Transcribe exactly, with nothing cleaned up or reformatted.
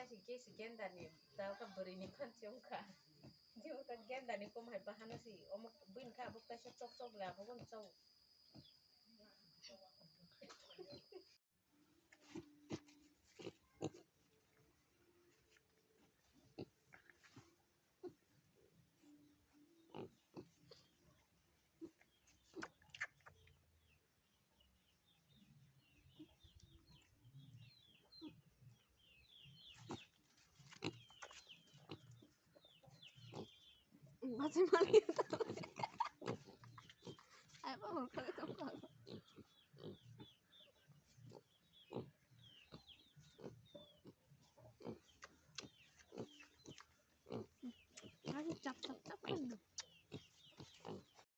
Si ke si genda ni, ta ka bwrwi ni phan chong kha. Jio ka genda ni kom hai bahano si, omo buin kha, abo kaisa chok chok le, abo gon chok. Masih malu. Ayo, Pak, kalau kamu kalau.